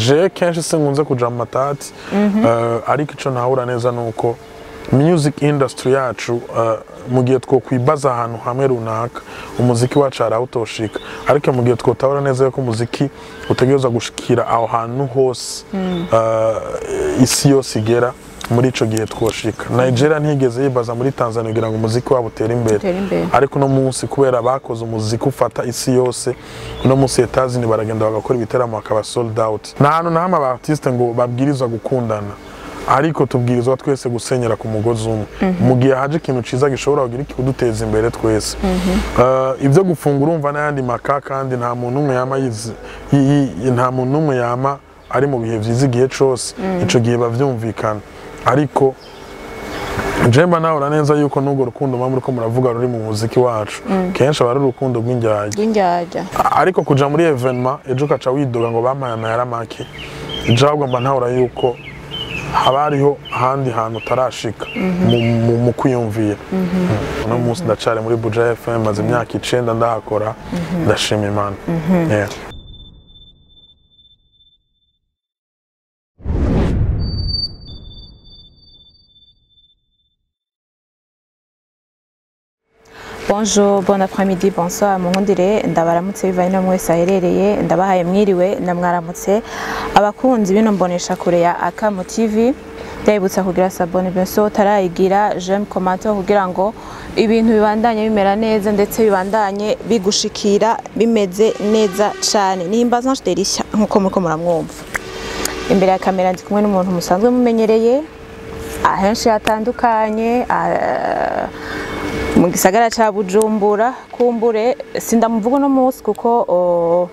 Je kenshi sinkunze kuja mu matati, ariko ico ntahura neza nuko music industry yacu, mu gihe twokwibaza ahantu hamwe runaka, umuziki wacu arawutoshika, ariko mu gihe twotahura neza yuko umuziki utegerezwa gushikira aho hantu hose, isi yose igera, muri ico gihe twoshika. Nigeria ntigeze yibaza muri Tanzania kugira ngo umuziki wabo utere imbere, Utere imbere. ariko uno munsi kubera bakoze umuziki ufata isi yose, uno munsi Etazini baragenda bagakora ibiteramo bakaba sold out. Nta hantu na hamwe aba artiste ngo babwirizwa gukundana, ariko tubwirizwa twese gusenyera ku mugozi umwe mu gihe haje ikintu ciza gishobora kugira kuduteza imbere twese. Ibyo gufunga, urumva n'ayandi maka, kandi nta muntu umwe yama yizi, nta muntu umwe yama ari mu bihe vyiza igihe cose. Ico gihe bavyumvikana, ariko jemba nahora neza yuko n'urwo rukundo muba muriko muravuga ruri mu muziki wacu kenshi aba ari urukundo rw'indyarya. Rw'indyarya. Ariko kuja muri événement ejo ukaca widoga ngo bampaye amahera make, ejo ahubwo mba ntahora yuko haba hariho ahandi hantu utarashika mu kwiyumvira. Uno munsi ndacari muri Buja FM, maze imyaka 9 ndahakora, ndashima Imana. Yeah. Bonjour, bon après-midi, bonsoir, munkundire ndabaramutse bivanye no mwese aherereye, ndabahaye mwiriwe na mwaramutse abakunzi bino mbonesha kure ya Akamo TV. Ndabibutsa kugira s'abonner, bien sûr utarayigira, j'aime, commenter kugira ngo ibintu bibandanye bimera neza ndetse bibandanye bigushikira bimeze neza cane. Nimba Ange Delicia nkuko muriko muramwumva imbere ya kamera, ndi kumwe n'umuntu musanzwe mumenyereye ahenshi hatandukanye mu gisagara ca Bujumbura. Kumbure sindamuvuga uno munsi kuko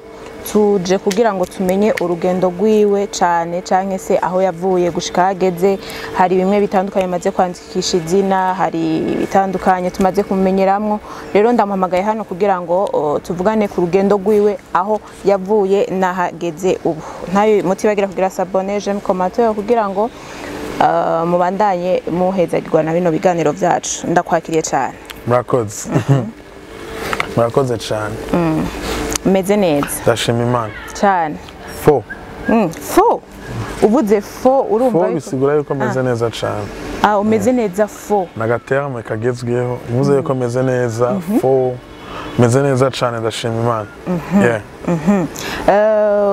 tuje kugira ngo tumenye urugendo rwiwe cane, canke se aho yavuye gushika hageze. Hari bimwe bitandukanye maze kwandikisha izina, hari bitandukanye tumaze kumenyeramwo. Rero ndamuhamagaye hano kugira ngo tuvugane ku rugendo rwiwe, aho yavuye n'ahageze ubu. Ntayo mutibagira kugira s'abonner, j'aime, commenter kugira ngo mubandanye muhezagirwa na bino biganiro vyacu. Ndakwakiriye cane. Murakoze, murakoze cyane. Meze neza? Ndashima Imana. Cyane. Fo. Fo, uvuze fo urumva fo bisigura yuko meze neza cyane. Ah, umeze neza fo. Ni agaterme kagezweho, mvuze yuko meze neza fo, meze neza cyane, ndashima Imana. Yeah.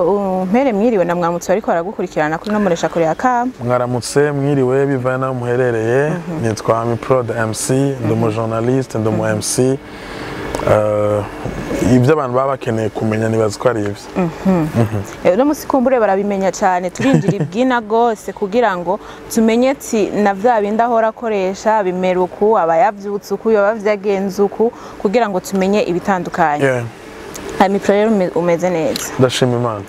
Umpere mwiriwe na mwamutse ariko baragukurikirana kuri no muresha kure ya kam. Mwaramutse, mwiriwe, bivanye n'aho muherereye. Nitwa Amipro the MC, ndi umu journaliste, ndi umu MC. Ibyo abantu baba bakeneye kumenya nibaza ko ari ibyo. Uno musi kumbure barabimenya cyane, turinjira ibwina gose kugira ngo tumenye ati na vya bindi ahora akoresha bimera uku, aba yavyutse uku, yoba vyagenze uku, kugira ngo tumenye ibitandukanye. Amipro rero umeze neza? Ndashima Imana.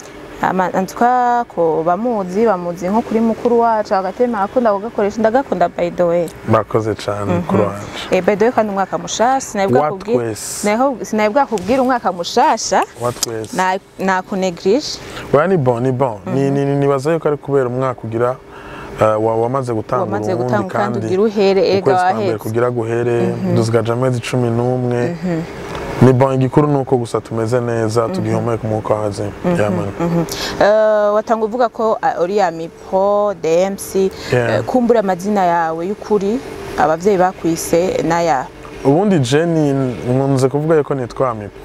Antuka ko bamuzi, bamuzi nko kuri mukuru wacu, agatema akunda kugakoresha, ndagakunda by the way. Murakoze cyane, mukuru wanje. By the way kandi umwaka mushasha, sinabwa Wa kubwira twese. Sinabwa kubwira umwaka mushasha. Wa twese. Na nakunegrije. Oya, ni bon, ni bon. Nibaza yuko ari kubera umwaka ugira wamaze gutangura Wamaze ubundi. gutanga kandi ugira uhere ega. Ukwezi kwa mbere Wahetse. kugira guhere, dusigaje amezi 11. Ni bon, igikuru ni uko gusa tumeze neza, tugihumeka umwuka w'abazima. Yeah, man. Watanga uvuga ko uri Amipro the MC. Yeah. Kumbura amazina yawe y'ukuri abavyeyi bakwise naya? Ubundi je ni nkunze kuvuga yuko nitwa Amipro.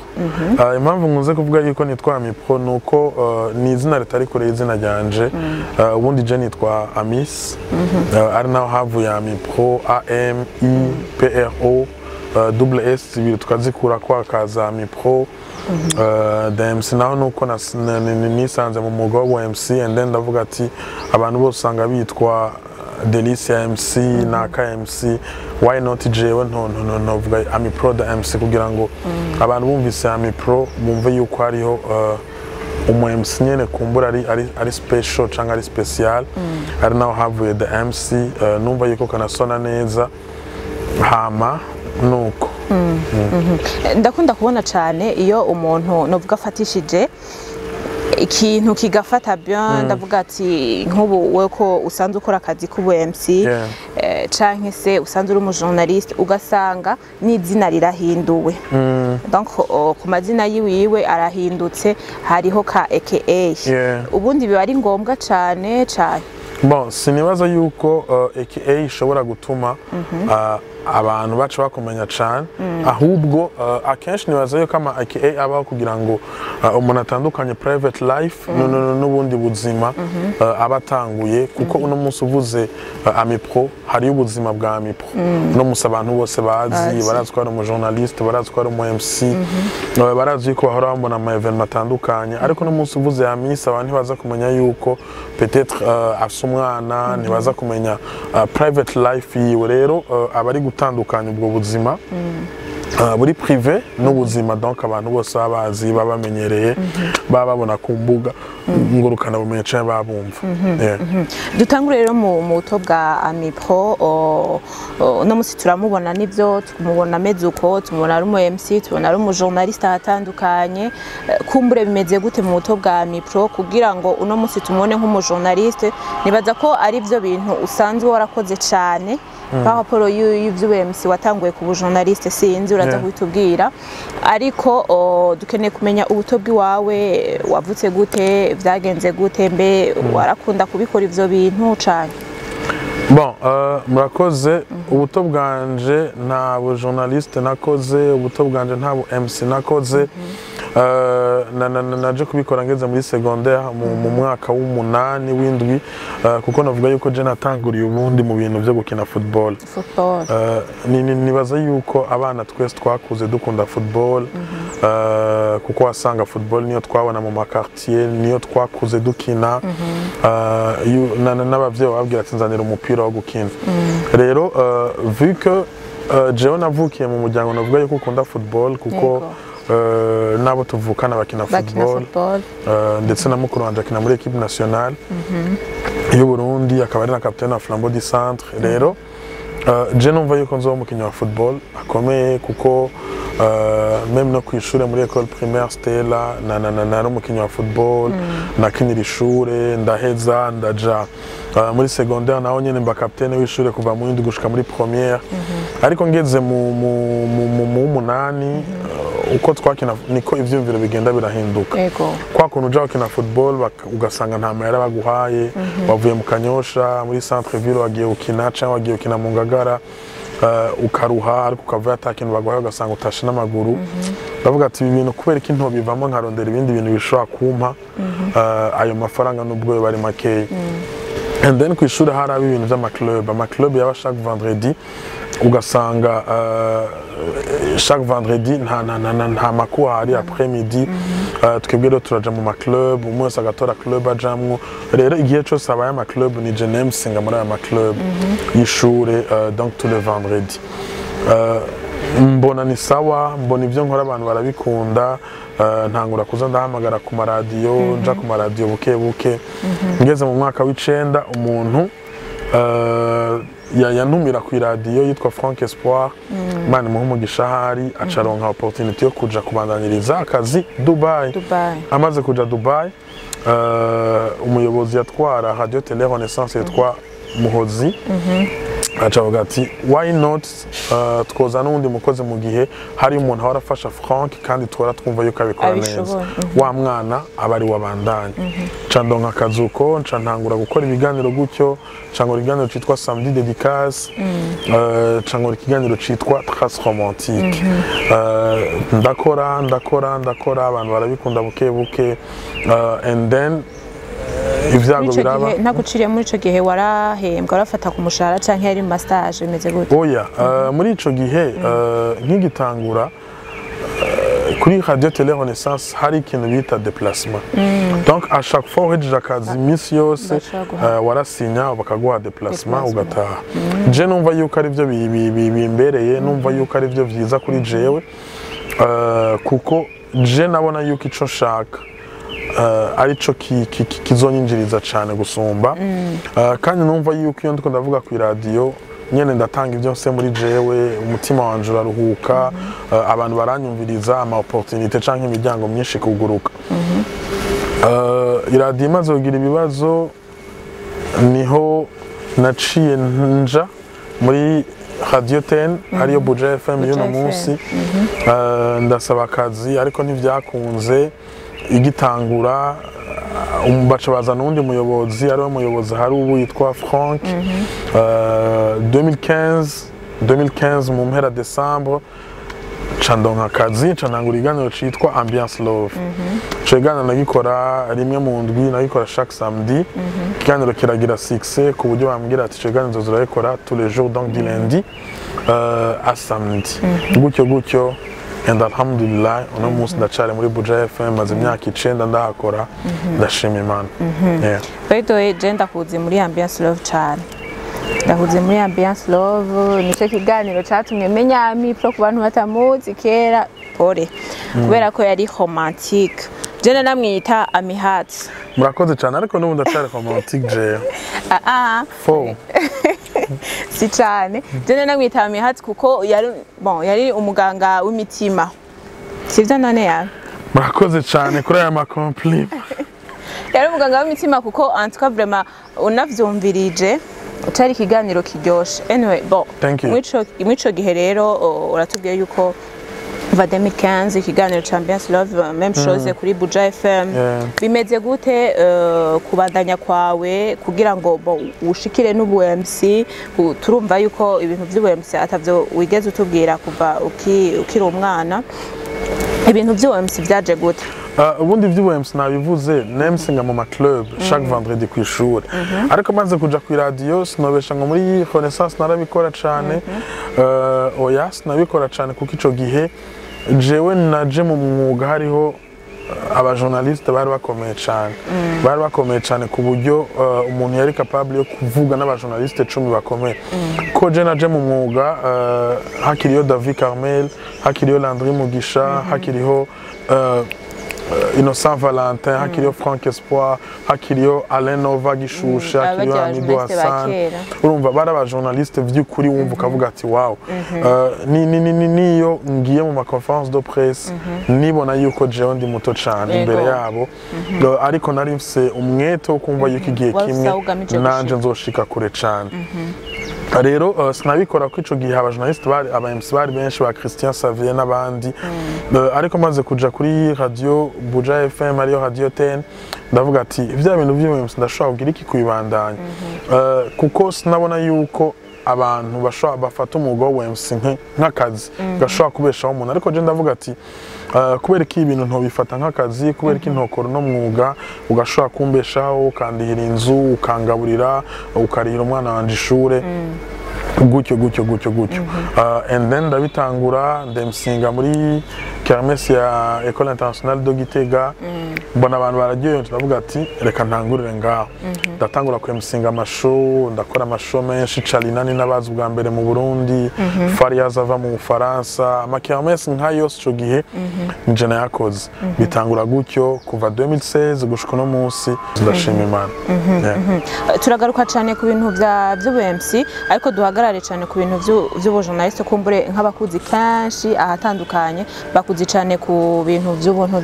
Impamvu nkunze kuvuga yuko nitwa Amipro ni uko ni izina ritari kure y'izina ryanje. Ubundi je nitwa Amis, ari naho havuye Amipro, A M I P R O, double S zibiri tukazikura ko hakaza Amipro. The MC naho nuko nisanze mu mwuga wa MC, and then ndavuga ati abantu bose usanga bitwa Delicia MC na KMC, why not jewe nto nto nto ntovuga Amipro the MC, kugira ngo abantu bumvise Amipro bumve yuko hariho umu MC nyene kumbura ari special cyangwa ari special, ari naho havuye the MC. Numva yuko kanasona neza, hama nuko. Ndakunda kubona cyane iyo umuntu novuga afatishije Ikintu kigafata bien, ndavuga ati nk'ubu wewe ko usanzwe ukora akazi k'ubu MC, canke se usanzwe uri umujournaliste, ugasanga n'izina rirahinduwe. Donc ku mazina yiwiwe arahindutse, hariho ka AKA. Ubundi biba ari ngombwa cane cane? Bon, sinibaza yuko AKA ishobora gutuma abantu baca bakumenya cane. Ahubwo akenshi nibaza yuko ama AKA abaho kugira ngo umuntu atandukanye private life n'ubundi buzima aba atanguye, kuko uno munsi uvuze Amipro, hariyo ubuzima bwa Amipro uno munsi abantu bose bazi. Bazi. Barazi ko ari umujournaliste, barazi ko ari umu MC, barazi yuko bahora bambona ama événements atandukanye. Ariko uno munsi uvuze Amisi, abantu ntibaza kumenya yuko peut-être afise umwana, ntibaza kumenya private life yiwe. Rero aba ari gutandukanya ubwo buzima buri privé n'ubuzima donc abantu bose baba bazi, baba bamenyereye, baba babona ku mbuga ngurukana bumenyi canke baba bumva. Yeah. Dutangure rero mu buto bwa Amipro. Uno musi turamubona nivyo, tumubona ameze uko, tumubona ari umu MC, tubona ari umujournaliste ahatandukanye. Kumbure bimeze gute mu buto bwa Amipro kugira ngo uno musi tumubone nk'umujournaliste? Nibaza ko ari byo bintu usanzwe warakoze cane par rapport y'ivyo MC watanguye ku bujournaliste, sinzi, uraza kubitubwira. Ariko dukeneye kumenya ubuto bw'iwawe, wavutse gute, vyagenze gute, mbe warakunda kubikora ivyo bintu cane? Bon, murakoze. Ubuto bwanje nta bujournaliste nakoze, ubuto bwanje nta bu MC nakoze. Naje kubikora ngeze muri secondaire, mu mwaka w'umunani, w'indwi, kuko navuga yuko je natanguriye ubundi mu bintu byo gukina football. Football. Nibaza yuko abana twese twakuze dukunda football, kuko wasanga football niyo twabona mu maquartier, niyo twakuze dukina. N'abavyeyi bababwira ati: "Nzanira umupira wo gukina." Rero vu que jewe navukiye mu muryango navuga yuko ukunda football, kuko n'abo tuvukana bakina bakina football, football. Ndetse na mukuru wanje akina muri équipe nationale y'u Burundi, akaba ari na capitaine wa Flambeau du Centre. Rero je numva yuko nzoba umukinnyi wa football akomeye, kuko même no kw'ishure, muri école primaire Stella, nari umukinnyi wa football, nakinira ishure. Ndaheza ndaja muri secondaire, naho nyene mba capitaine w'ishure kuva mu yindi gushika muri première. Ariko ngeze mu w'umunani, uko twakina niko ivyumviro bigenda birahinduka. Kwa kuntu uja gukina football, ugasanga nta mahera baguhaye, wavuye mu Kanyosha muri centre ville wagiye gukina, cyangwa wagiye gukina mu Ngagara, ukaruha ariko ukavayo ata kintu baguhaye, ugasanga utashe n'amaguru. Ndavuga ati: "Ibi bintu kubera ko ntobivamo nkarondera ibindi bintu bishobora kumpa ayo mafaranga nubwo yo bari makeya." And then ku ishuri hari ibintu by'amaclub, amaclub yaba chaque vendredi. Ugasanga chaque vendredi nta macours ahari après midi. Twebwe rero turaja mu maclub, umwe wese agatora club ajamwo. Rero igihe cyose habaye amaclub, ni je nemsinga muri aya maclub y'ishure, donc tous les vendredis. Mbona ni sawa, mbona ibyo nkora abantu barabikunda, ntangura kuza ndahamagara ku maradiyo, nja ku maradiyo buke buke. Ngeze mu mwaka w'icenda, umuntu yantumira ku iradiyo yitwa Frank Espoir, Imana imuhe umugisha, ahari aca aronka opportunity yo kuja kubandaniriza akazi Dubai. Dubai. Amaze kuja Dubai, umuyobozi yatwara Radio Télé Renaissance yitwa Muhozi aca avuga ati: "Why not twoza n'uwundi mukozi mu gihe hari umuntu ahora afasha Frank kandi tuhora twumva yuko abikora neza?" Abishoboye. Wa mwana aba ari wabandanya, nca ndonka akazi uko, nca ntangura gukora ibiganiro gutyo. Nca nkora ikiganiro citwa Samedi Dédicace, nca nkora ikiganiro citwa Trace Romantique. Ndakora, ndakora, ndakora, abantu barabikunda buke buke, and then ibyago Muri ico biraba. gihe, ntaguciriye, muri ico gihe warahembwa, warafata ku mushahara canke yari mu mastage, bimeze gute? Oya, muri ico gihe, nkigitangura kuri Radio Télé Renaissance, hari ikintu bita déplacement. Donc à chaque fois uhejeje akazi, iminsi yose Bashobora guha. Warasinya bakaguha déplacement, Déplacement. ugataha. Je numva yuko ari byo bimbereye, numva yuko ari byo vyiza kuri jewe, kuko je nabona yuko ico nshaka arico kizonyinjiriza cane gusumba. Kandi numva yuko iyo ndiko ndavuga ku iradiyo nyene ndatanga ibyo nse muri jewe, umutima wanje uraruhuka, abantu baranyumviriza, ama opportunité canke imiryango myinshi kuguruka. Iradiyo imaze kugira ibibazo, niho naciye nja muri Radio 10, ariyo Buja FM Buja y'uno FM. munsi. Ndasaba akazi, ariko ntivyakunze. Igitangura, baca bazana uwundi muyobozi, ariwe muyobozi hari ubu yitwa Frank. 2015 mu mpera Decembre ca ndonka akazi, nca ntangura ikiganiro citwa Ambiance Love. Ico kiganiro nagikora rimwe mu ndwi, nagikora chaque samedi. Ikiganiro kiragira succès ku buryo bambwira ati: "Ico kiganiro uzoragikora tous les jours, donc du lundi à samedi", gutyo gutyo. And alhamdulillah, uno munsi ndacari muri Buja FM, maze imyaka 9 ndahakora, ndashima Imana. Yeah. By the way, je ndakuzi muri Ambiance Love cyane, ndakuzi muri Ambiance Love. Nicyo kiganiro cyatumye menya Amipro. Ku bantu batamuzi kera, pole, kubera ko yari romantique. Je namwita Amihat. Murakoze cyane, ariko n'ubu ndacari romantique jewe. Ah ah. Fo. Si cyane. Je namwita Amihat kuko yari, bon, yari umuganga w'imitima, sivyo none ya? Murakoze cyane kuri aya ma compliments. Yari umuganga w'imitima kuko en tout cas vraiment unavyumvirije cari ikiganiro kiryoshe. Anyway, bon. Thank you. Mw'ico gihe rero, uratubwiye yuko kuva 2015 ikiganiro ca Ambiance Love, même chose kuri Buja FM. Bimeze gute kubandanya kwawe kugira ngo, bon, ushikire n'ubu MC? Turumva yuko ibintu vy'ubu MC atavyo wigeze utubwira kuva ukiri umwana. Ibintu vy'ubu MC vyaje gute? Ubundi iby'ubu MC nabivuze, nemsinga mu ma club chaque vendredi ku ishuri, ariko maze kuja ku radio sinobesha ngo muri Renaissance narabikora cane. Oya, sinabikora cane, kuko ico gihe jewe naje mu mwuga hariho abajournaliste bari bakomeye cane, bari bakomeye cane ku buryo umuntu yari capable yo kuvuga n'abajournaliste 10 bakomeye. Ko je naje mu mwuga hakiriho David Carmel, hakiriho Landry Mugisha, hakiriho Innocent Valentin, hakiriho Frank Espoir, hakiriho Alain Nova Gishusha, hakiriho Barya Amigo journaliste ba Hassan. kera. Urumva bari abajournaliste vy'ukuri, wumva ukavuga ati: "Wow." Ni niyo ngiye mu ma conférence de presse nibona yuko jewe ndi muto cane imbere yabo. Ariko nari mfise umwete wo kumva yuko igihe Wari ufise kimwe aho ugamije nanje gushika. nzoshika kure cane. Rero sinabikora ko ico gihe abajournaliste bari, aba MC bari benshi, ba Christian Savier n'abandi. Ariko maze kuja kuri radio Buja FM, ariyo Radio 10, ndavuga ati: "Vya bintu vy'umu MC ndashobora kugira iki kubibandanya?" Kuko sinabona yuko abantu bashobora bafata umwuga wa MC nk'akazi gashobora kubeshaho umuntu, ariko je ndavuga ati: "Kubera ko ibintu ntobifata nk'akazi, kubera ko intokora uno mwuga ugashobora kumbeshaho, ukandihira inzu, ukangaburira, ukarihira umwana wanje ishure", gutyo gutyo gutyo gutyo. And then ndabitangura, ndemsinga muri kermesse ya École Internationale de Gitega, mbona abantu bararyohewe, ndavuga ati: "Reka ntangurire ngaho." Ndatangura kwemsinga amashow, ndakora amashow menshi, Calinani n'abazi ubwa mbere mu Burundi, Fariaz ava mu Bufaransa, amakermesse nka yose ico gihe nije nayakoze. Bitangura gutyo kuva 2016 gushika uno munsi, ndashima Imana. Yeah. Turagaruka cyane ku bintu bya by'ubu MC, ariko duhagarare cyane ku bintu by'ubujournaliste. Kumbure nk'abakuzi kenshi ahatandukanye bakuzi cyane ku bintu by'ubuntu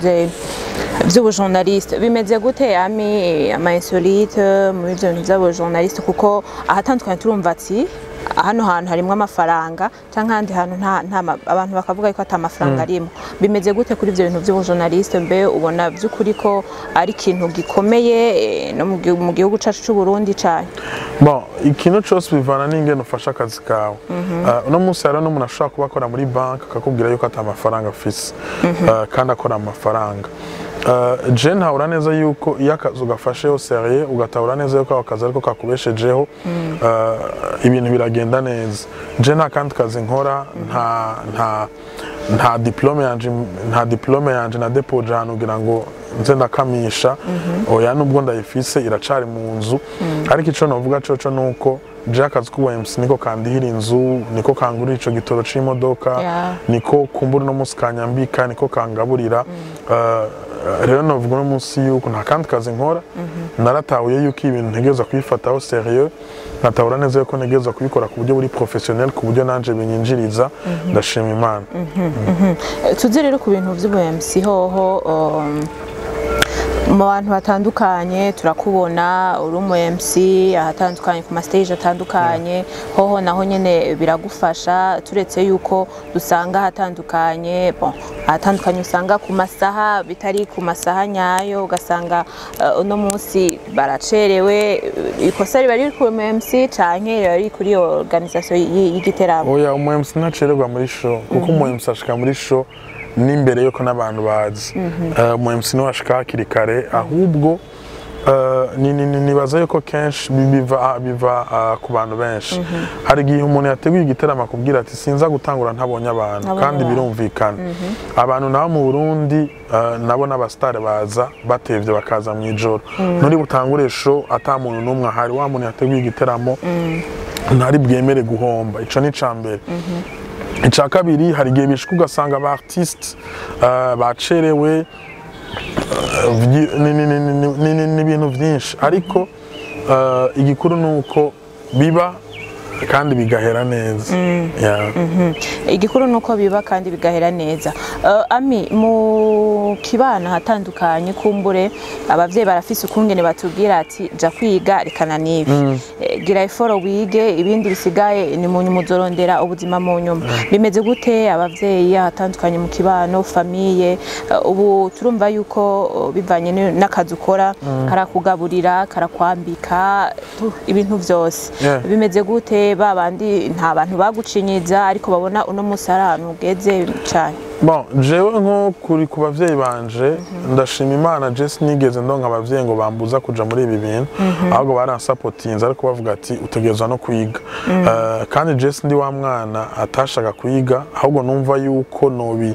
by'ubujournaliste. Bimeze gute, Ami, ama insolite muri ibyo bintu by'ubujournaliste? Kuko ahatandukanye turumva ati hano hantu harimwo amafaranga, cyangwa ahandi hantu nta abantu bakavuga ko ata mafaranga arimo. Bimeze gute kuri ibyo bintu by'ubujournaliste? Mbe ubona by'ukuri ko ari ikintu gikomeye no mu gihugu cyacu cy'u Burundi cyane? Bon, ikintu cyose bivana n'ingene ufashe akazi kawe. Uno munsi hariho n'umuntu ashobora kuba akora muri banki akakubwira yuko ata mafaranga afise, kandi akora amafaranga. Je ntahura neza yuko iyo akazi ugafasheho sérieux, ugatahura neza yuko ako kazi ariko kakubeshejeho, ibintu biragenda neza. Je nta kandi kazi nkora, nta diplôme yanje, nta diplôme yanje na déposé ahantu kugira ngo nze ndakamisha. Oya, nubwo ndayifise iracari mu nzu. Ariko ico novuga coco nuko je akazi k'ubu MC niko kandihira inzu, niko kangurira ico gitoro c'imodoka, niko kumbura uno munsi kanyambika, niko kangaburira. Rero novuga uno munsi yuko nta kandi kazi nkora. Naratahuye yuko ibintu ntegerezwa kubifataho sérieux, nkatahura neza yuko ntegerezwa kubikora ku buryo buri professionnel, ku buryo nanje binyinjiriza. Ndashima Imana. Tuze rero ku bintu by'ubu MC hoho. Mu bantu batandukanye turakubona uri umu MC ahatandukanye, ku ma stage atandukanye. Hoho naho nyene biragufasha, turetse yuko dusanga ahatandukanye, bon, ahatandukanye usanga ku masaha bitari ku masaha nyayo, ugasanga uno munsi baracerewe. Ikosa riba riri ku MC canke riba riri kuri organisation y'igiteramo? Oya, umu MC ntacererwa muri show, kuko umu MC ashika muri show n'imbere yuko n'abantu bazi. Umu MC niwe ashika hakiri kare. Ahubwo nibaza yuko kenshi biva ku bantu benshi. Hari igihe umuntu yateguye igiteramo akubwira ati: "Sinza gutangura ntabonye abantu." Ntabonye Kandi abantu. birumvikana, abantu nabo mu Burundi nabo n'abasitari baza batevye, bakaza mu ijoro. Nturi butangure show ata muntu n'umwe ahari. Wa muntu yateguye igiteramo ntari bwemere guhomba. Ico ni ica mbere. Icya kabiri, hari igihe bishika ugasanga aba artiste bacerewe, n'ibintu byinshi. Ariko igikuru ni uko biba kandi bigahera neza. Yeah. Igikuru ni uko biba kandi bigahera neza. Ami, mu kibano hatandukanye, kumbure abavyeyi barafise ukungene batubwira ati: "Ja kwiga, rekana n'ibi. Gira effort wige, ibindi bisigaye ni mu nyuma, uzorondera ubuzima mu nyuma." Bimeze gute abavyeyi ahatandukanye mu kibano, famille? Ubu turumva yuko bivanye n'akazi ukora, karakugaburira, karakwambika, ibintu vyose. Bimeze gute ba bandi nta bantu bagucinyiza, ariko babona uno munsi ari ahantu ugeze cyane? Bon, jewe nko kuri ku bavyeyi banje, ndashima Imana, je sinigeze ndonka abavyeyi ngo bambuza kuja muri ibi bintu, ahubwo baransapotinze, ariko bavuga ati: "Utegerezwa no kwiga." Kandi je sindi wa mwana atashaka kwiga, ahubwo numva yuko nobi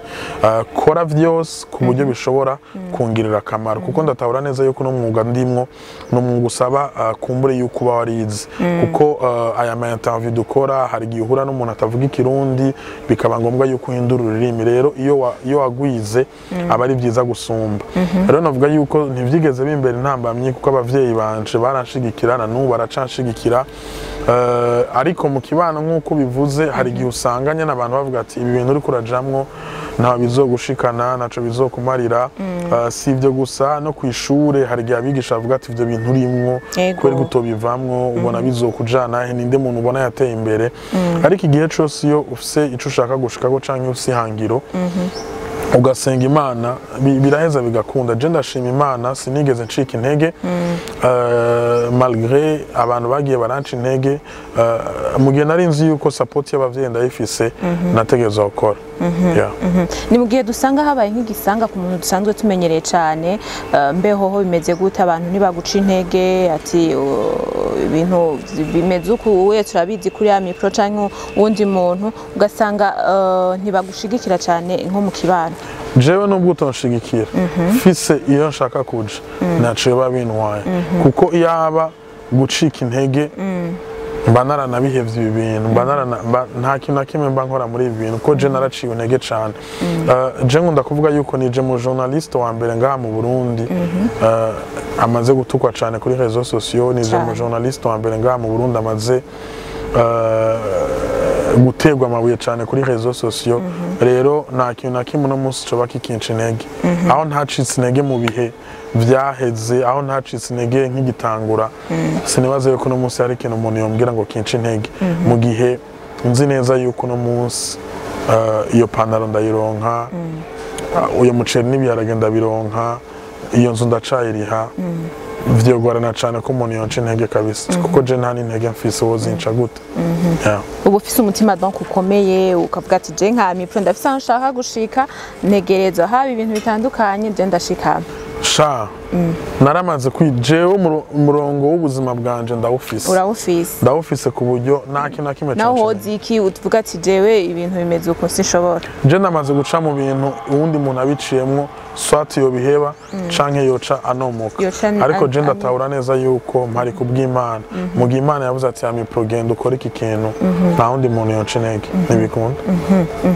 kora vyose ku buryo bishobora kungirira akamaro, kuko ndatabura neza yuko n'umwuga ndimwo ni umwuga usaba kumbure yuko uba warize, kuko aya ma interview dukora, hari igihe uhura n'umuntu atavuga Ikirundi, bikaba ngombwa yuko uhindura ururimi. Rero iyo wagwize aba ari byiza gusumba. Rero navuga yuko ntivyigeze bimbera intambamyi, kuko abavyeyi banje baranshigikira, na n'ubu baracanshigikira. Ariko mu kibano, nk'uko bivuze, hari igihe usanga nyene abantu bavuga ati: "Ibi bintu uriko urajamwo ntaho bizogushikana, ntaco bizokumarira." Si ibyo gusa, no ku ishure hari igihe abigisha bavuga ati: "Ivyo bintu urimwo, kubera utobivamwo, ubona bizokujana he? Ninde muntu ubona yateye imbere?" Ariko igihe cose iyo ufise ico ushaka gushikako canke ufise ihangiro, ugasenga Imana, biraheza bigakunda. Je ndashima Imana, sinigeze ncika intege, malgré abantu bagiye baranca intege. Mu gihe nari nzi yuko support y'abavyeyi ndayifise, nategerezwa gukora. Yeah. Ni mu gihe dusanga habaye nk'igisanga ku muntu dusanzwe tumenyereye cyane, mbeho ho bimeze gute? Abantu ntibaguca intege ati: "Ibintu bimeze uku, we turabizi kuri ya micro," canke uwundi muntu, ugasanga ntibagushigikira cyane nko mu kibano? Jewe nubwo utonshigikira, mfise iyo nshaka kuja, ntaco yoba bintwaye, kuko iyaba gucika intege mba naranabihevye ibi bintu, mba narana nta kintu na kimwe mba nkora muri ibi bintu, kuko je naraciwe intege cane. Je nkunda kuvuga yuko nije mu journaliste wa mbere ngaha mu Burundi amaze gutukwa cane kuri réseaux sociaux, nije mu journaliste wa mbere ngaha mu Burundi amaze guterwa amabuye cyane kuri réseaux sociaux. Rero nta kintu na kimwe uno munsi coba kikinca intege. Aho ntacitse intege mu bihe vyaheze, aho ntacitse intege nk'igitangura, sinibaza yuko uno munsi hari ikintu umuntu yombwira ngo kinca intege, mu gihe nzi neza yuko uno munsi iyo pantaro ndayironka, uyo muceri n'ibiharage ndabironka, iyo nzu ndacayiriha. Vyogorana cane ko umuntu yonca intege kabisa, kuko je nta n'intege mfise, wozinca gute? Yeah. Uba ufise umutima donc ukomeye, ukavuga ati: "Je nka mipro ndafise aho nshaka gushika, ntegerezwa haba ibintu bitandukanye, je ndashika." Sha, naramaze kwi jewe umurongo w'ubuzima bwanje ndawufise. Urawufise. Ndawufise ku buryo nta kintu na kimwe Naho canca intege. hoza iki, uvuga ati: "Jewe ibintu bimeze uko, sinshobora." Je namaze guca mu bintu uwundi muntu abiciyemwo swati yobiheba canke yoca anomoka. Yoca Ariko je ndatahura neza yuko mpari kubw'Imana. Mu gihe Imana yavuze ati: "Amipro, genda ukore iki kintu," nta wundi muntu yonca intege, ntibikunda,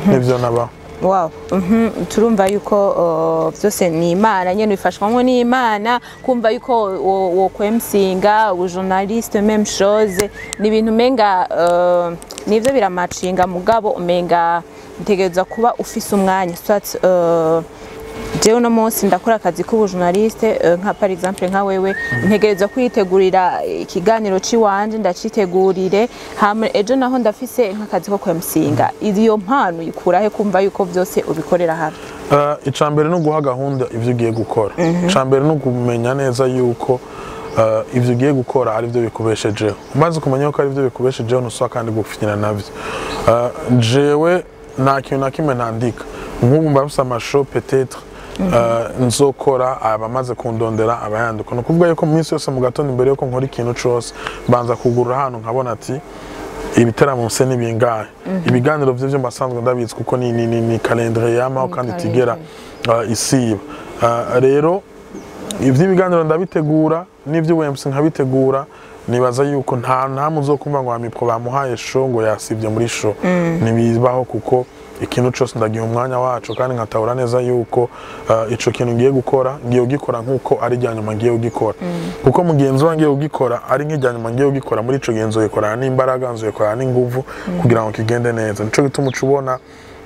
nivyo nabaho. Wow. Turumva yuko vyose ni Imana nyene, bifashwamwo n'Imana. Kumva yuko wo kwemsinga, journaliste, même chose, ni ibintu umenga nivyo biramacinga, mugabo umenga ntegerezwa kuba ufise umwanya, soit Jewe uno munsi ndakora akazi k'ubujournaliste, nka par exemple nka wewe, ntegerezwa kwitegurira ikiganiro ciwanje, ndacitegurire, hama ejo naho ndafise nk'akazi ko kwemsinga. Iyo mpano ikurahe, kumva yuko vyose ubikorera hamwe? Icambere ni uguha gahunda ivyo ugiye gukora. Icambere ni ukumenya neza yuko ivyo ugiye gukora ari byo bikubeshejeho. Umaze kumenya yuko ari byo bikubeshejeho, ntusaba kandi gupfira navyo. Jewe nta kintu na kimwe ntandika. Nk'ubu mba mfise amashow, peut-être nzokora, abamaze kundondera abayanduka. Ni ukuvuga yuko mu minsi yose mu gatondo, imbere yuko nkora ikintu cose, mbanza kugurura ahantu nkabona ati ibiteramo mfise ni bingahe, ibiganiro vyo vyo mbasanzwe ndabizi, kuko ni calendrier yamaho kandi itigera isiba. Rero ivy'ibiganiro ndabitegura, n'ivyo MC nkabitegura. Nibaza yuko nta ntamwe uzokumva ngo Amipro bamuhaye show ngo yasivye muri show. Ntibibaho, kuko ikintu cyose ndagiha umwanya wacu, kandi nkatahura neza yuko ico kintu ngiye gukora, ngiye kugikora nkuko ari irya nyuma ngiye kugikora, kuko mugenzi wanjye ngiye kugikora ari nk'irya nyuma ngiye kugikora. Muri ico gihe nzoyikorana n'imbaraga, nzoyikorana n'inguvu kugira ngo kigende neza. Nico gituma uca ubona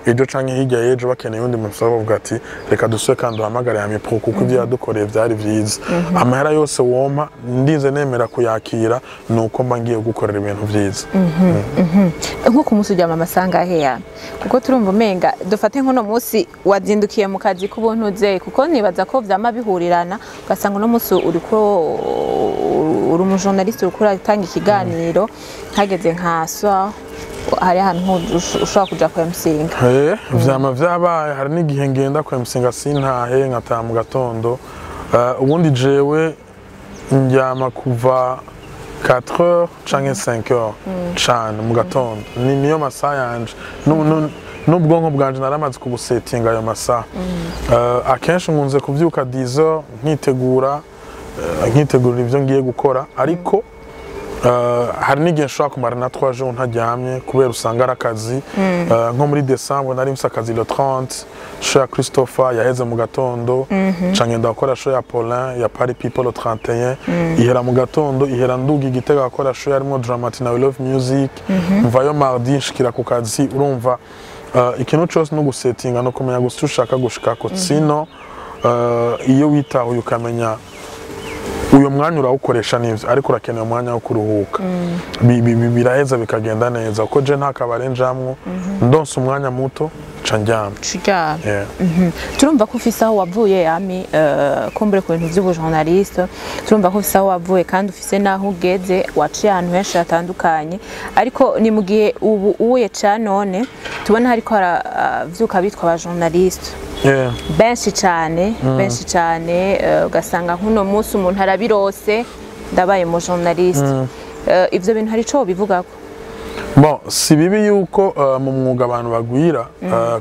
ejo canke hirya y'ejo bakeneye undi muntu, bavuga ati reka dusubire kandi duhamagare Amipro, kuko ibyo yadukoreye byari byiza. Amahera yose wompa, ndize nemera kuyakira, ni uko mba ngiye gukorera ibintu byiza. Nko ku munsi uryama amasaha angahe ya? Kuko turumva umenga, dufate nk'uno munsi wazindukiye mu kazi k'ubuntu, kuko nibaza ko vyama bihurirana, ugasanga uno munsi uriko uri umujournaliste, uriko uratanga ikiganiro, hageze nka soir hari ahantu ushobora kuja kwemsinga. Vyama vyabaye. Hari n'igihe ngenda kwemsinga sintahe, nkataha mu gatondo. Ubundi jewe ndyama kuva 4 heures canke 5 heures cane mu gatondo. Ni niyo masaha yanje. N'ubwonko bwanje naramaze kubusetinga ayo masaha. Akenshi nkunze kuvyuka 10 heures, nkitegura, nkitegurira ivyo ngiye gukora, ariko hari n'igihe nshobora kumara na 3 jours ntaryamye, kubera usanga ari akazi. Nko muri Décembre nari mfise akazi le 30, show ya Christopher yaheze mu gatondo, ca ngenda gukora show ya Paulin ya Party People le 31, ihera mu gatondo, ihera nduga igitega gukora show yarimwo Dramati na We Love Music. Mvayo mardi, nshikira ku kazi. Urumva, ikintu cose no gusetinga no kumenya gusa ico ushaka gushikako. Sino iyo witahuye ukamenya uyo mwanya urawukoresha nivyo, ariko urakeneye umwanya wo kuruhuka, biraheza bikagenda neza, kuko je nta kabare njamwo. Ndonse umwanya muto ca ndyama. Uryama. Yeah. Turumva ko ufise aho wavuye, Ami, kumbure ku bintu vy'ubujournaliste. Turumva ko ufise aho wavuye kandi ufise n'aho ugeze, waciye ahantu henshi hatandukanye, ariko ni mu gihe ubu uye ca none tubona hariko haravyuka bitwa abajournaliste benshi cane, benshi cane, ugasanga nk'uno munsi umuntu arabirose, ndabaye mu journaliste. Ivyo bintu hari ico wobivugako? Bon, si bibi yuko mu mwuga abantu bagwira,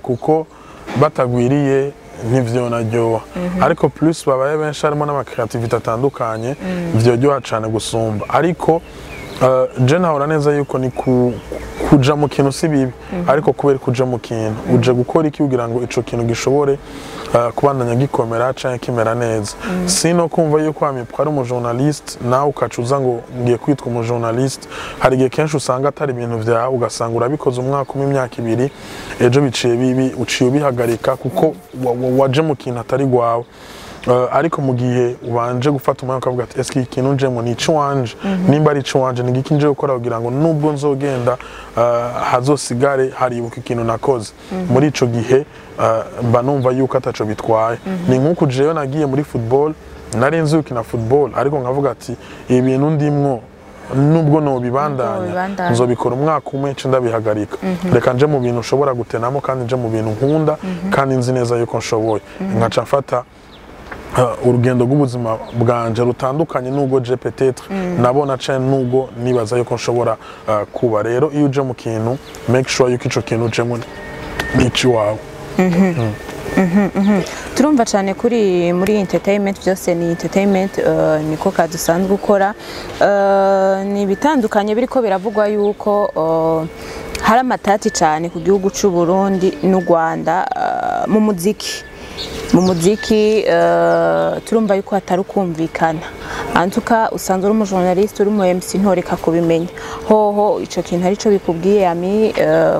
kuko batagwiriye ntivyonaryoha, ariko plus babaye benshi harimo n'amacreativité atandukanye, vyoryoha cane gusumba. Ariko je nahora neza yuko ni kuja mu kintu si bibi, ariko kubera kuja mu kintu, uje gukora iki kugira ngo ico kintu gishobore kubandanya gikomera canke kimera neza? Sino kumva yuko Amipro ari umujournaliste, nawe ukaca uza ngo ngiye kwitwa umujournaliste. Hari igihe kenshi usanga atari ibintu vyawe, ugasanga urabikoze umwaka umwe, imyaka 2, ejo biciye bibi, uciye ubihagarika kuko waje mu kintu atari gwawe. Ariko mu gihe ubanje gufata umwanya ukavuga ati eske iki kintu njemo ni iciwanje? Nimba ari iciwanje, ni igiki nje gukora kugira ngo nubwo nzogenda, hazosigare haribuka ikintu nakoze muri ico gihe? Mba numva yuko ataco bitwaye. Ni nk'uku jewe nagiye muri football, nari nzi gukina football, ariko nkavuga ati ibintu ndimwo, nubwo nobibandanya, Nobibandanya. nzobikora umwaka umwe nce ndabihagarika. Reka nje mu bintu ushobora gutenamo, kandi nje mu bintu nkunda, kandi nzi neza yuko nshoboye, nkaca mfata urugendo rw'ubuzima bwanje rutandukanye n'ubwo je peut-être nabona cane, nubwo nibaza yuko nshobora kuba. Rero iyo uje mu kintu, make sure yuko ico kintu ujemo ni iciwawe. Turumva cyane kuri muri entertainment, byose ni entertainment, niko kazi usanzwe ukora. Ni ibitandukanye biriko biravugwa yuko hari amatati cyane ku gihugu cy'u Burundi n'u Rwanda, mu muziki. Turumva yuko hatari ukumvikana. Antuka usanzwe uri umujournaliste, uri umu MC, ntoreka kubimenya. Hoho ico kintu arico bikubwiye, Ami,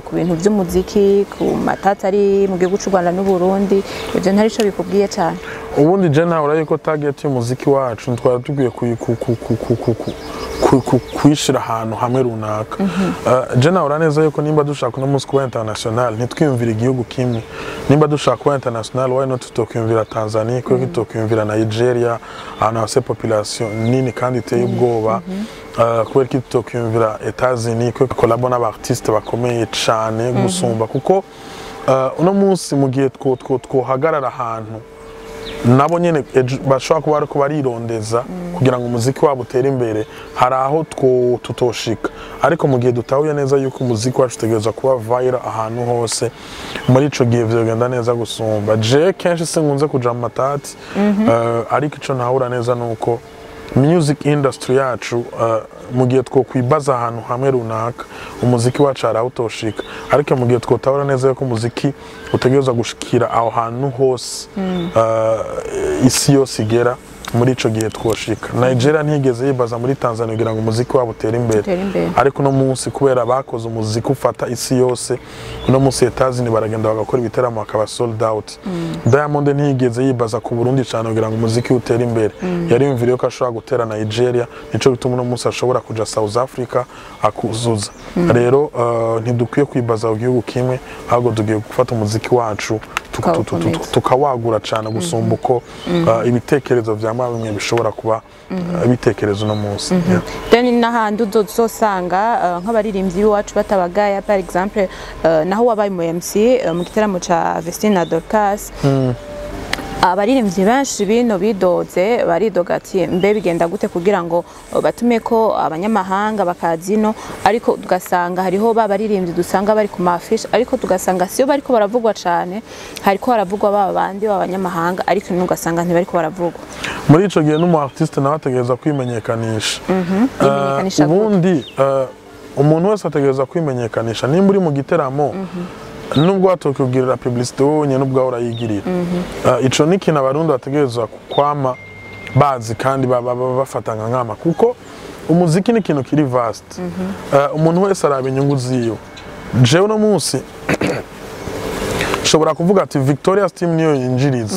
ku bintu vy'umuziki, ku matata ari mu gihugu c'u Rwanda n'u Burundi, ivyo ntarico bikubwiye cyane? Ubundi je ntahura yuko target y'umuziki wacu twari dukwiye kuyishira ahantu hamwe runaka. Je nahura neza yuko nimba dushaka uno munsi kuba international, ntitwiyumvire igihugu kimwe. Nimba dushaka kuba international, why not tutokwiyumvira Tanzania, kuko tutokwiyumvira Nigeria, ahantu hafise population nini kandi iteye ubwoba? Kubera ko tutokwiyumvira Etats-Unis, kuko collabo n'aba artiste bakomeye cane gusumba? Kuko uno munsi mu gihe twohagarara ahantu, nabo nyene ejo bashobora kuba bariko barirondeza kugira ngo umuziki wabo utere imbere, hari aho tutoshika. Ariko mu gihe dutahuye neza yuko umuziki wacu utegerezwa kuba viral ahantu hose, muri ico gihe vyogenda neza gusumba. Je kenshi sinkunze kuja mu matati, ariko ico ntahura neza nuko music industry yacu, mu gihe twokwibaza ahantu hamwe runaka, umuziki wacu hari aho utoshika. Ariko mu gihe twotahura neza yuko umuziki utegerezwa gushikira aho hantu hose, isi yose igera, muri ico gihe twoshika. Nigeria ntiyigeze yibaza muri Tanzania kugira ngo umuziki wabo utere imbere. Utere imbere. Ariko uno munsi, kubera bakoze umuziki ufata isi yose, uno munsi Etazini baragenda bagakora ibiteramo bakaba sold out. Diamond ntiyigeze yibaza ku Burundi cyane kugira ngo umuziki utere imbere, yariyumviriye ko ashobora gutera Nigeria. Nico gituma uno munsi ashobora kuja South Africa akuzuza. Rero ntidukwiye kwibaza ku gihugu kimwe, ahubwo tugiye gufata umuziki wacu tukawukomeza. Tukawagura cyane gusumba uko ibitekerezo vya bimwe bishobora kuba bitekerezo uno munsi. Yeah. Then n'ahandi uzosanga nk'abaririmbyi b'iwacu batabagaya, par exemple, naho wabaye mu MC mu gitaramo ca Vestine na Dorcas, abaririmbyi benshi bino bidoze, baridoga ati: "Mbe bigenda gute kugira ngo batume ko abanyamahanga bakaza ino?" Ariko tugasanga hariho ba baririmbyi dusanga bari ku mafishi, ariko tugasanga siyo bariko baravugwa cane, hariko haravugwa ba bandi b'abanyamahanga, ariko ugasanga ntibariko baravugwa. Muri ico gihe n'umu artiste nawe ategereza kwimenyekanisha. Yimenyekanisha gute? Ubundi umuntu wese ategereza kwimenyekanisha. Nimba uri mu giteramo, nubwo watokubwirira publicité, wowe nyene ubwawe urayigirira. Ico ni ikintu Abarundi bategerezwa kwama bazi kandi bafata nka nkama, kuko umuziki ni ikintu kiri vast. Umuntu wese araba inyungu ziwe. Jewe uno munsi nshobora kuvuga ati Victoria's Team niyo yinjiriza,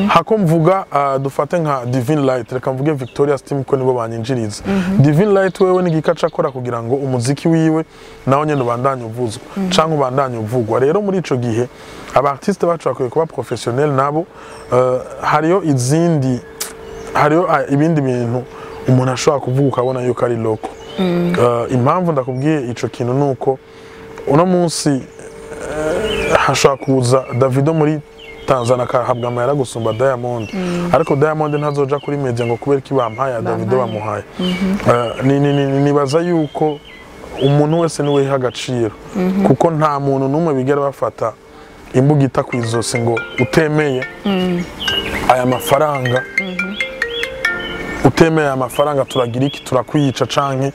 hako mvuga dufate nka Divine Light, reka mvuge Victoria's Team ko nibo banyinjiriza. Divine Light wewe ni gikaca akora kugira ngo umuziki wiwe nawo nyene ubandanye uvuzwa canke ubandanye uvugwa. Rero muri ico gihe aba artiste bacu bakwiye kuba professionnel nabo. Hariyo izindi, hariyo ibindi bintu umuntu ashobora kuvuga ukabona yuko ari loko. Impamvu ndakubwiye ico kintu nuko uno munsi hashobora kuza Davido muri Tanzania akahabwa amahera gusumba Diamond, ariko Diamond ntazoja kuri media ngo kubera ko bampaye ya Davido. Bampaye. Bamuhaye. Nibaza yuko umuntu wese niwe yiha agaciro, kuko nta muntu n'umwe bigera bafata imbugita ku izosi ngo utemeye aya mafaranga, utemeye aya mafaranga turagira iki, turakwica canke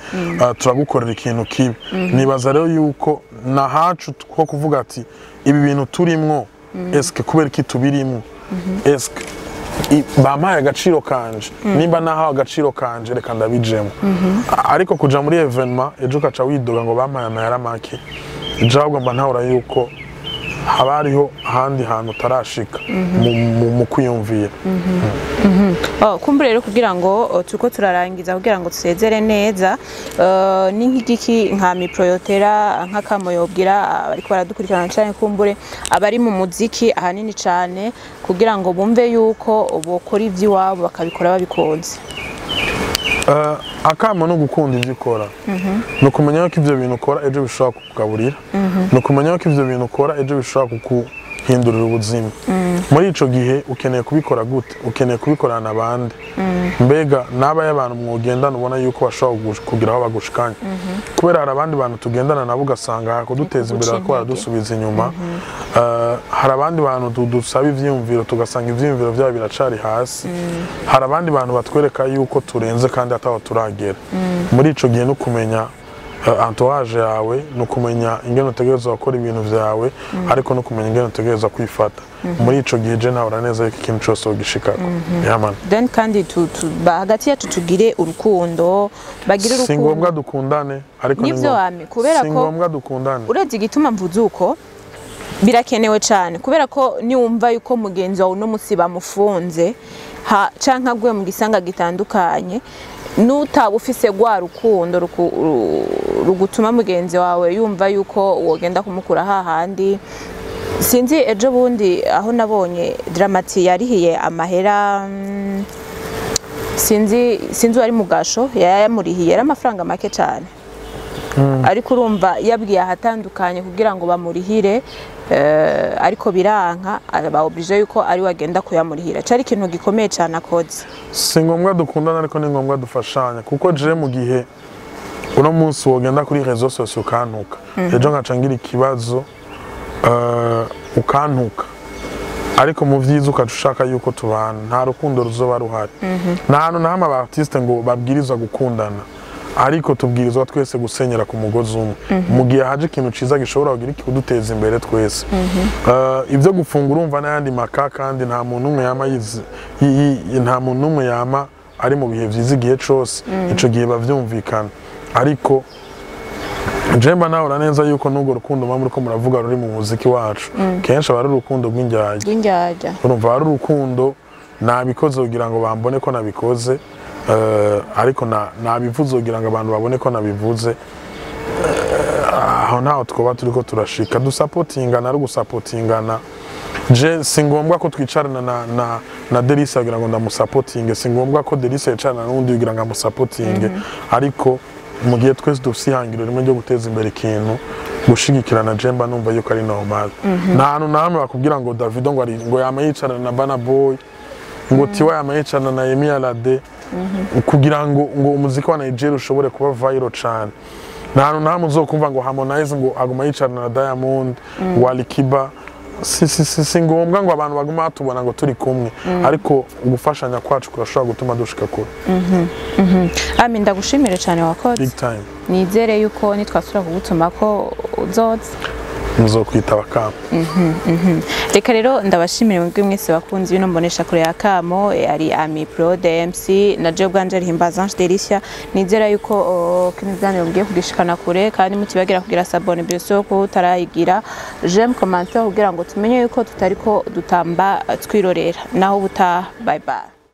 turagukorera ikintu kibi. Nibaza rero yuko nahacu ko kuvuga ati ibi bintu turimwo, eske kubera iki tubirimwo? Eske bampaye agaciro kanje? Nimba nahawe agaciro kanje, reka ndabijemo. Ariko kuja muri événement ejo ukaca widoga ngo bampaye amahera make, ejo ahubwo mba ntahura yuko haba hariho ahandi hantu utarashika mu kwiyumvira. Oh, kumbure rero kugira ngo turiko turarangiza, kugira ngo tusezere neza, ni nk'igiki nka miproyotera nk'akamo yobwira abariko baradukurikirana cyane, kumbure abari mu muziki ahanini cyane, kugira ngo bumve yuko bokora ivy'iwabo bakabikora babikunze? Akamo ni ugukunda ibyo ukora, ni ukumenya ko ibyo bintu ukora ejo bishobora kukugaburira, ni ukumenya ko ibyo bintu ukora ejo bishobora kuguhindurira ubuzima. Muri ico gihe ukeneye kubikora gute? Ukeneye kubikorana abandi? Mbega n'aba y'abantu mwogendana ubona yuko bashobora kugira aho bagushikanye? Kubera hari abandi bantu tugendana nabo ugasanga kuduteza imbere kuguca bariko intege. Baradusubiza inyuma. Hari abandi bantu dusaba ivyiyumviro, tugasanga ivyiyumviro byabo biracari hasi. Hari abandi bantu batwereka yuko turenze kandi ataho turagera. Muri ico gihe no kumenya entourage yawe, ni ukumenya ingene utegerezwa gukora ibintu vyawe, ariko no kumenya ingene utegerezwa kwifata muri ico gihe. Je nahora neza yuko ikintu cose wogishikako. Yeah, man. Then kandi hagati yacu tugire urukundo, bagire Si urukundo. ngombwa dukundane, ariko ni Nivyo, Ami, kubera si ko ngombwa dukundane. Urebye igituma mvuze uko, birakenewe cyane, kubera ko niwumva yuko mugenzi wawe uno munsi bamufunze canke aguye mu gisanga gitandukanye, nutaba ufise rwa rukundo rugutuma mugenzi wawe yumva yuko wogenda kumukura hahandi. Sinzi, ejo bundi aho nabonye Drama-T yarihiye amahera, sinzi uwari mu gasho yayamurihiye, yari amafaranga make cyane, ariko urumva yabwiye ahatandukanye kugira ngo bamurihire, ariko biranka, aba obligé yuko ari we agenda kuyamurihira. Cari ikintu gikomeye cyane akoze. Si ngombwa dukundana, ariko ni ngombwa dufashanya, kuko je mu gihe uno munsi wogenda kuri réseaux sociaux ukantuka, ejo nkaca ngira ikibazo, ukantuka, ariko mu vyiza ukaca ushaka yuko tubana, nta rukundo ruzoba ruhari. Nta hantu na hamwe aba artiste ngo babwirizwa gukundana, ariko tubwirizwa twese gusenyera ku mugozi umwe mu gihe haje ikintu ciza gishobora kugira kuduteza imbere twese. Ibyo gufunga, urumva n'ayandi maka, kandi nta muntu umwe yama yizi nta muntu umwe yama ari mu bihe vyiza igihe cose. Ico gihe bavyumvikana, ariko jemba nahora neza yuko n'urwo rukundo muba muriko muravuga ruri mu muziki wacu, kenshi aba ari urukundo rw'indyarya. Rw'indyarya. Urumva ari urukundo nabikoze kugira ngo bambone ko nabikoze, ariko nabivuze kugira ngo abantu babone ko nabivuze. Aho ntaho twoba turiko turashika. Dusapotingana, ari ugusapotingana. Je si ngombwa ko twicarana na Delisa kugira ngo ndamusapotinge, si ngombwa ko Delisa yicarana n'undi kugira ngo amusapotinge, ariko mu gihe twese dufise ihangiro rimwe ryo guteza imbere ikintu, gushigikirana je mba numva yuko ari normal. Nta hantu na hamwe bakubwira ngo Davido ngo ngo yama yicarana na Burna Boy, ngo Tiwa yama yicarana na Yemi Alade kugira ngo umuziki wa Nigeria ushobore kuba viral cane. Nta hantu na hamwe uzokumva ngo Harmonize ngo aguma yicarana na Diamond, ngo Alikiba. Si ngombwa ngo abantu baguma batubona ngo turi kumwe, ariko gufashanya kwacu kurashobora gutuma dushika kure. Ami, ndagushimire cyane, wakoze. Big time. Nizere yuko nitwasubira kugutuma ko uzoza. Muzokwitaba kama. Reka rero ndabashimire mwebwe mwese bakunzi bino mbonesha kure ya Kamo. Ari Ami Pro DMC na je ubwanje Himbaza Ange Delicia. Nizera yuko kino kiganiro mugiye kugishikana kure, kandi mutibagira kugira s'abonner, byose ko utarayigira, j'aime, commentaire, kugira ngo tumenye yuko tutariko dutamba twirorera. Naho ubutaha, bye bye.